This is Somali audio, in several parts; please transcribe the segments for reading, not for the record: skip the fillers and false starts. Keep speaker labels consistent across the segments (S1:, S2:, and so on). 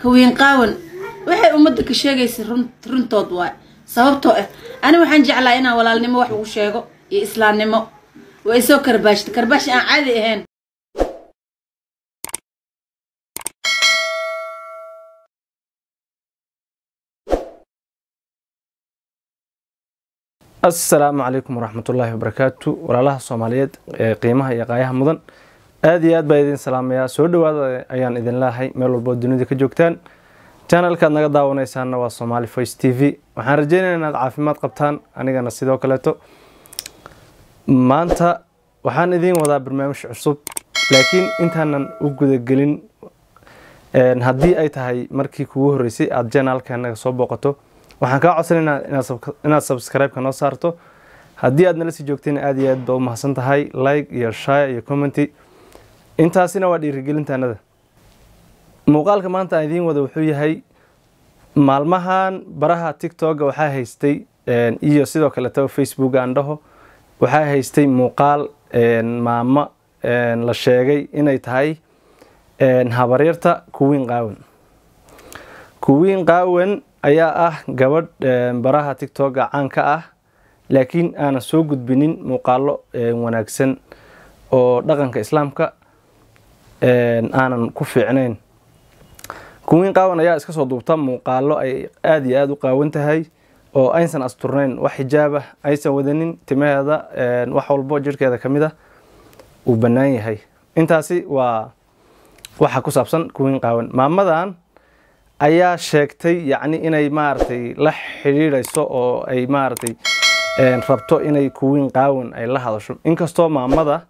S1: Queen Qaawan waxay ummadda ka sheegaysay runtood waay. Sababtoo ah ani waxaan jeclaa inaan walaalnimo wax ugu sheego iyo islaamnimo. Way soo karbaashtay, karbaash aan caadi ahayn.
S2: Assalaamu calaykum waraxmatullaahi wabarakaatu. Walaalaha Soomaaliyeed ee qiimaha iyo qaayaha mudan, aada iyo aad baa idin salaamayaa. Soo dhawaada ayaan idin leehay meel walbo dunida ka joogtaan. Channelkaad naga daawanaysaana waa Somali Voice TV. Waxaan rajeynayaa inaad caafimaad qabtaan, anigana sidoo kaleeto. Maanta waxaan idiin wadaa barnaamij cusub, laakiin intaanan u gudagelin, haddii ay tahay markii kugu horreysay aada channelka naga soo booqato, waxaan kaa codsanaynaa inaad subscribe-ka noo saarto. Haddii aad nala sii joogtayna, aad iyo aad ba u mahadsan tahay. Like iyo share iyo commenty intaasina waa dhiirigelintaanada. Muuqaalka maanta aan idiin wada wuxuu yahay, maalmahan baraha TikToka waxaa haystay iyo sidoo kaleeto Facebook aan dhaho, waxaa haystay muuqaal maamo la sheegay inay tahay habaryarta Queen Qaawan. Queen Qaawan ayaa ah gabadh baraha TikToka caan ka ah, laakiin aanan soo gudbinin muuqaalo wanaagsan oo dhaqanka islaamka aanan ku fiicnayn. Queen Qaawan ayaa iska soo duubta muuqaalo ay aada iyo aada u qaawan tahay oo aysan asturnayn, wax xijaab ah aysan wadanin, timaheeda wax walbo jirhkeeda ka mid ah uu bannaan yahay. Intaasi waa waxa ku saabsan Queen Qaawan. Maamadan ayaa sheegtay yacni inay maaragtay la xidhiidhayso oo ay maaragtay rabto inay Queen Qaawan ay la hadasho, inkastoo maamada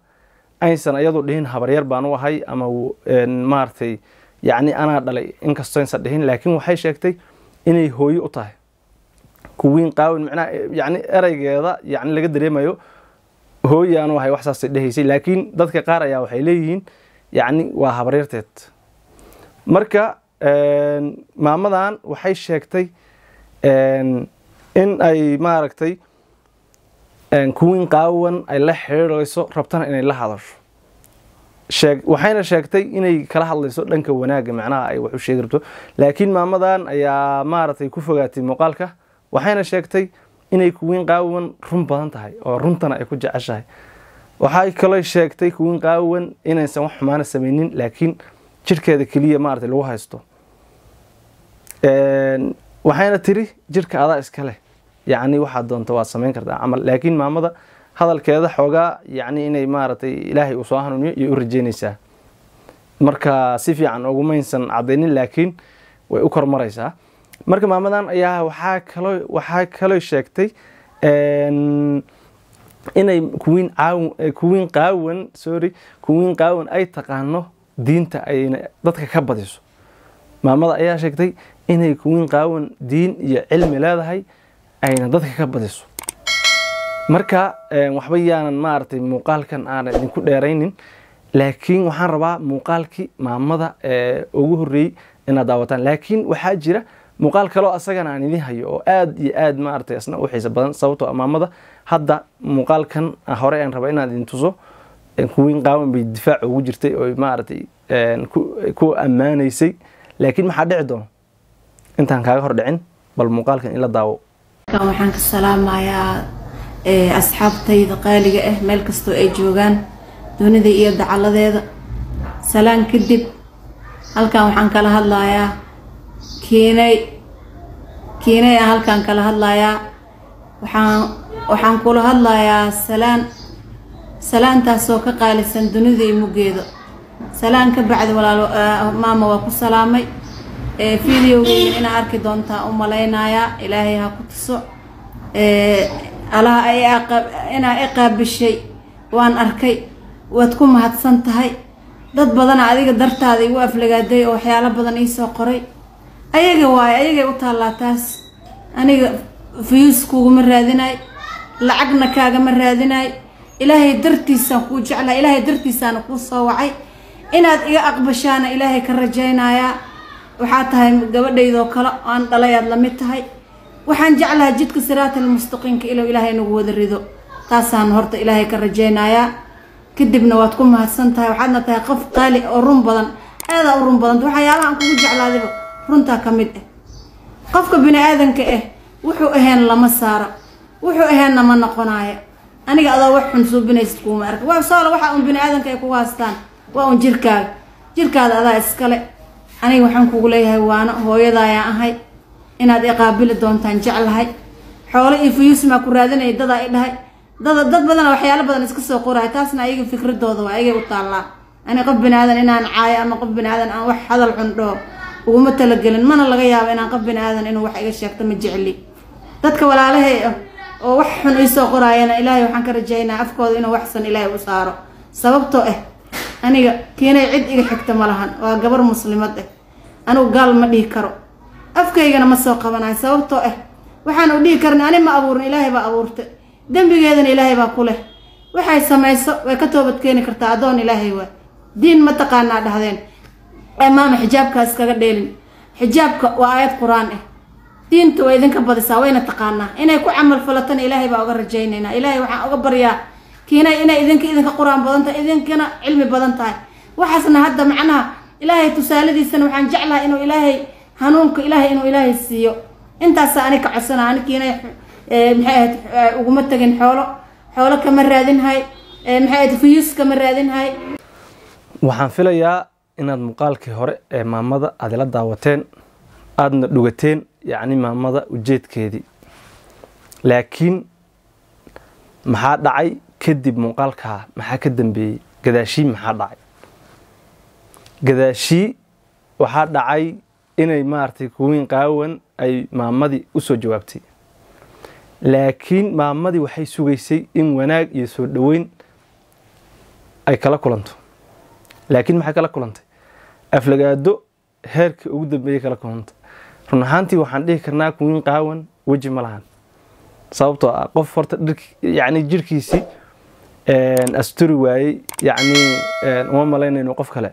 S2: aysan iyadu dhihin habaryar baan u ahay ama maaragtay yacni anaa dhalay, inkastoo aysan dhihin, laakiin waxay sheegtay inay hooyo u tahay Queen Qaawan. Macnaha yacni ereygeeda yacni laga dareemayo hooyo aan u ahay, wax saasay dhehaysay, laakiin dadka qaar ayaa waxay leeyihiin yacni waa habaryarteed. Marka maamadan waxay sheegtay in ay maaragtay Queen Qaawan ay la xiriirayso, rabtana inay la hadasho. Waxayna sheegtay inay kala hadlayso dhanka wanaagga, macnaha ay wax u sheegi rabto. Laakiin maamadan ayaa maaragtay ku fogaatay muuqaalka, waxayna sheegtay inay Queen Qaawan run badan tahay oo runtana ay ku jeceshahay. Waxay kaloo sheegtay Queen Qaawan inaysan wax xumaana sameynin, laakiin jirkeeda keliya maaragtay lagu haysto. Waxayna tiri jirka adaa iska leh, yacni waxaad doonto waad samayn kartaa camal. Laakiin maamada hadalkeeda xoogaa yacni inay maaragtay Ilaahay uu soo hanuuniyo iyo u rajeynaysaa. Marka si fiican ugumaysan cadaynin, laakiin way u kormaraysaa. Marka maamadan ayaa waxaa kaloo sheegtay inay Queen Qaawan, sorry, Queen Qaawan ay taqaano diinta ayna dadka ka badiso. Maamada ayaa sheegtay inay Queen Qaawan diin iyo cilmi leedahay ayna dadka ka badiso. Marka waxba yaanan maaragtay muuqaalkan aanan idinku dheeraynin, laakiin waxaan rabaa muuqaalkii maamada ugu horreeyey inaad daawataan. Laakiin waxaa jira muuqaal kaloo asagana aan idin hayo oo aad iyo aad maaragtay asna u xiiso badan, sababtoo ah maamada hadda muuqaalkan hore aan raba inaan idin tuso, Queen Qaawan bay difaac ugu jirtay oo maaragtay ku ammaanaysay. Laakiin maxaa dhici doona intaan kaaga hor dhicin, bal muuqaalkan ila daawo.
S1: Waxaan ka salaamayaa asxaabtayda qaaliga ah meel kastoo ay joogaan dunida iyo dacaladeeda. Salaan kadib, halkan waxaan kala hadlayaa Kiinay. Kiinay aan halkan kala hadlayaa. Waxaan kula hadlayaa salaan, salaantaasoo ka qaalisan dunida iyo muggeeda. Salaan ka bacdi, walaalo, maama waa ku salaamay. Videogeyga inaa arki doontaa u malaynayaa. Ilaahay ha ku tuso alaha ay inaa i qaabishay. Waan arkay, waad ku mahadsan tahay. Dad badana adiga dartaada igu aflagaaday oo waxyaalo badan iisoo qoray. Ayaga waaye, ayagay u taallaa taas. Aniga views kuguma raadinay, lacagna kaagama raadinay. Ilaahay dartiisaan kuu jeclaa, Ilaahay dartiisaana kuu soo wacay. Inaad iga aqbashaana Ilaahay ka rajaynayaa. Waxaa tahay gabadhaydoo kale aan dhalay, aad lamid tahay. Waxaan jeclahay jidka siraatal mustaqiimka ilow Ilaahay nagu wada rido, taasaan horta Ilaahay ka rajaynayaa. Kadibna waad ku mahadsan tahay, waxaadna tahay qof qaali oo run badan, aadaa u run badanta. Waxyaalaha aan kugu jeclaadayba Runtaa ka mid ah qofka bini aadanka ah wuxuu ahayn lama saaro, wuxuu ahaynna ma noqonaayo. Aniga adoo wax xun suubinaysid kuuma arka. Waa soolo waxa uun bini aadanka ay kugu haastaan waa uun jirkaaga, jirkaada adaa iskale. Aniga waxaan kugu leeyahay waano hooyadaayaan ahay, inaad iqaabili doontaan jeclahay. Xoolo iyo fuyuusmaa ku raadinaya dadaa i dhahay, dad badana waxyaalo badan iska soo qoraya, taasna ayaga fikradooda waa ayagay u taallaa. Ani qof bini aadan inaan caayo ama qof bini aadan aan wax hadal xun dhaho uguma talagelin, mana laga yaabo inaan qof bini aadan inuu wax iga sheegto, ma jecli. Dadka walaalahay ah oo wax xun iisoo qoraayana Ilaahay waxaan ka rajaynaa afkooda inuu waxsan Ilaahay u saaro, sababtoo ah aniga kiinay cid iga xigta ma lahan, waa gabar muslimad ah. Anigu gaal ma dhihi karo, afkaygana ma soo qabanayo, sababtoo ah waxaan u dhihi karna ani ma abuurin, Ilaahay baa abuurtay, dembigeedana Ilaahay baa ku leh. Waxay samayso way ka toobad keeni kartaa, addoon Ilaahay waa. Diin ma taqaanaa dhahdeen ee maama xijaabka iskaga dheelin. Xijaabka waa aayad qur-aan ah, diinta way idinka badisaa, wayna taqaanaa. Inay ku camal falatana Ilaahay baa uga rajaynaynaa. Ilaahay waxaan uga baryaa kiinay inay idinka qur-aan badan tahay, idinkana cilmi badan tahay. Waxaasna hadda macnaha Ilaahay tusaaladiisana waxaan jeclahay inuu Ilaahay hanuunka Ilaahay inuu Ilaahay siiyo. Intaasaa ani ka codsana. Ani kiinay maxay ahayd uguma tagin xoolo, xoolo kama raadinhay, maxay ahayd fuyuus kama raadinhay.
S2: Waxaan filayaa inaad muuqaalkii hore ee maamada aad ila daawateen, aadna dhugateen yacni maamada ujeedkeedii. Laakiin maxaa dhacay kadib muuqaalkaa? Maxaa ka dambeeyey gadaashii? Maxaa dhacay gadaashii? Waxaa dhacay inay maaragtay Kuwiin Qaawan ay maamadii u soo jawaabtay, laakiin maamadii waxay sugaysay in wanaag iyo soo dhoweyn ay kala kulanto. Laakiin maxay kala kulantay? Aflagaado heerkii ugu dambeeyey kala kulantay. Run ahaantii waxaan dhihi karnaa Kuwiin Qaawan weji ma lahan, sababtoo ah qof horta dhirk yacni jirhkiisii asturi waayey, yacni uma malaynayno qof kale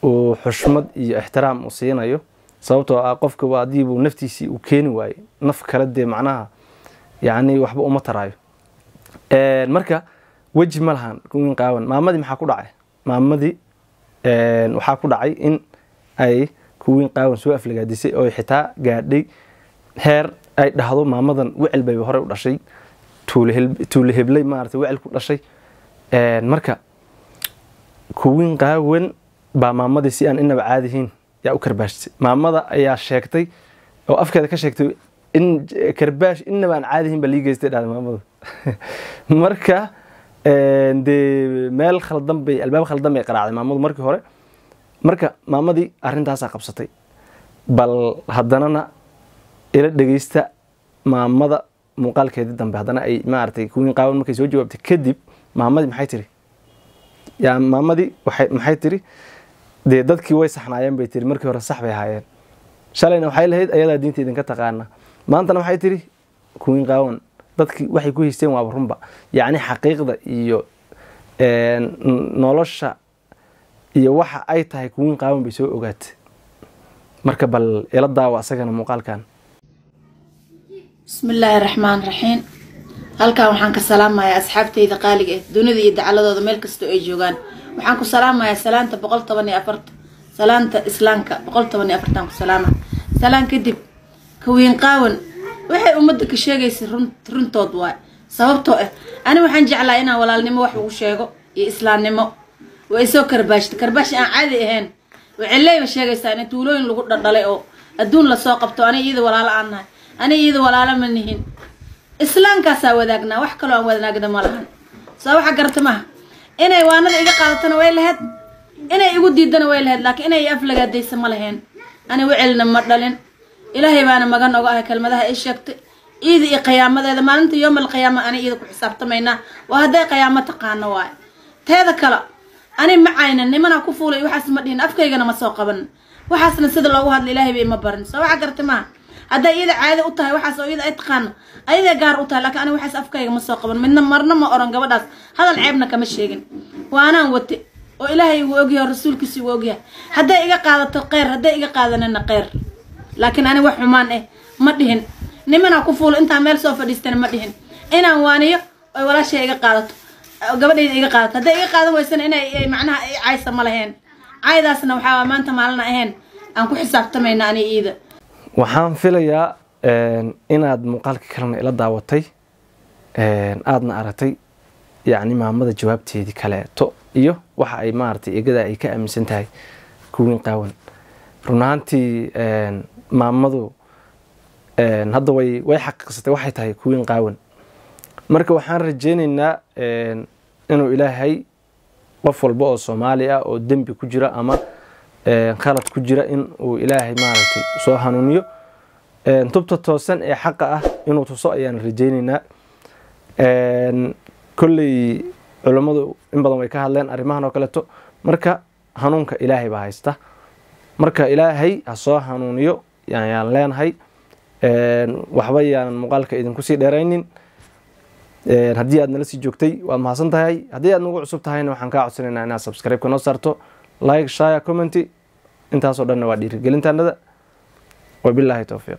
S2: uu xushmad iyo ixtiraam u siinayo, sababtoo ah qofka waa haddii buu naftiisii uu keeni waayey, naf kale dee macnaha yacni waxba uma taraayo. Marka weji ma lahan Kuwiin Qaawan. Maamadii maxaa ku dhacay? Maamadii waxaa ku dhacay in ay Kuwiin Qaawan soo aflagaadisay oo xitaa gaadhay heer ay dhahdo maamadan wicil bayba horey u dhashay, tuule heblay maaragtay wicil ku dhashay. Marka Kuwiin Qaawan baa maamadii si aan inaba caadihiin yaa u karbaashtay. Maamada ayaa sheegtay oo afkeeda ka sheegtay in karbaash inaba aan caadihiin baa lii geystay dhahday maamada. Marka dee meel khaldan bay, albaab khaldan bay qaraacday maamadu markii hore. Marka maamadii arrintaasaa qabsatay. Bal haddanana ila dhegeysta maamada muuqaalkeedii dambe, haddana ay maaragtay Kuwiin Qaawan markay soo jawaabtay kadib maamadii maxay tiri? Yaa maamadii waxay maxay tiri? Dee dadkii way saxnaayeen bay tiri, markii hore sax bay ahaayeen. Shalayna waxay lahayd ayadaa diinta idinka taqaana, maantana waxay tiri Kuwiin Qaawan dadkii waxay ku haysteen waaba runba. Yacni xaqiiqda iyo nolosha iyo waxa ay tahay Kuwiin Qaawan bay soo ogaatay. Marka bal ila daawa asagana muuqaalkan.
S1: Bismi illaahi raxmaan raxiim. Halkan waxaan ka salaamayaa asxaabtayda qaaliga ah dunida iyo dacaladooda meel kastoo ay joogaan. Waxaan ku salaamayaa salaanta 114, salaanta islaamka 114 ku salaama. Salaan kadib, Kuwiin Qaawan waxay ummadda ka sheegaysay runtood waay, sababtoo ah ani waxaan jeclaa inaan walaalnimo wax ugu sheego iyo islaamnimo. Way soo karbaashtay karbaash aan caadi ahayn. Waxay leeyba sheegaysaa in tuulooyin lagu dhaldhalay oo adduun lasoo qabto. Ani iyada walaalo aan nahay, ani iyada walaalo ma nihin, islaamkaasaa wadaagnaa, wax kaloo aan wadaagna ma lahan. Soo waxa garata maaha inay waanada iga qaadatana way lahayd, inay igu diidana way lahayd, laakiin inay aflagaadaysa ma lahayn. Ani wicelna ma dhalin, Ilaahay baana magan oga ahay kelmadaha ay sheegtay. Iida iyo qiyaamadeeda maalinta yoomal qiyaama ani iida ku xisaabtamaynaa, waa hadday qiyaamo taqaano waay. Teeda kale ani ma caynan, nimanaa ku fuulay waxaas ma dhihin, afkaygana ma soo qaban, waxaasna sida loogu hadla Ilaahay ba ima barin. Soo waxa garata maaha hadday iyada caado u tahay waxaas oo iyada ay taqaano ayaday gaar u tahay, laakiin aniga waxaas afkayga ma soo qaban, midna marna ma oran gabadhaas hadal ceebna kama sheegin. Waanaan wate oo Ilaahay igu ogyahay oo rasuulkiisa igu ogyahay. Hadday iga qaadato kheyr, hadday iga qaadanana kheyr, laakiin ani wax xumaan eh ma dhihin. Nimanaa ku fuulo intaan meel soo fadhiistana ma dhihin. Inaan waaniyo oy walaashay iga qaadato, gabadhayda iga qaadato, hadday iga qaadan weysana inay macnaha i caysa ma laheen. Caydaasna waxaa maanta maalina ahayn Aan ku xisaabtamayna ani iida.
S2: Waxaan filayaa inaad muuqaalka kalena ila daawatay, aadna aragtay yacni maamada jawaabteedii kaleeto iyo waxa ay maaragtay eegada ay ka aaminsan tahay Kuwiin Qaawan. Run ahaantii maamadu hadda way xaqiiqsatay waxay tahay Kuwiin Qaawan. Marka waxaan rajaynaynaa inuu Ilaahay qof walba oo Soomaali ah oo dembi ku jira ama khalad ku jira in uu Ilaahay maaragtay soo hanuuniyo, tubta toosan ee xaqa ah inuu tuso ayaan rajaynaynaa. Kolley culummadu in badan way ka hadleen arrimahan oo kaleeto. Marka hanuunka Ilaahay baa haysta, marka Ilaahay ha soo hanuuniyo ayaan leenahay. Waxba yaanan muuqaalka idinku sii dheeraynin. Haddii aad nala sii joogtay waad mahadsan tahay, haddii aad nagu cusub tahayna waxaan kaa codsanaynaa inaad subscribe-ka noo saarto, like, share, comment, intaasoo dhanna waa dhiirigelintaanada. Wabilaahi towfiiq.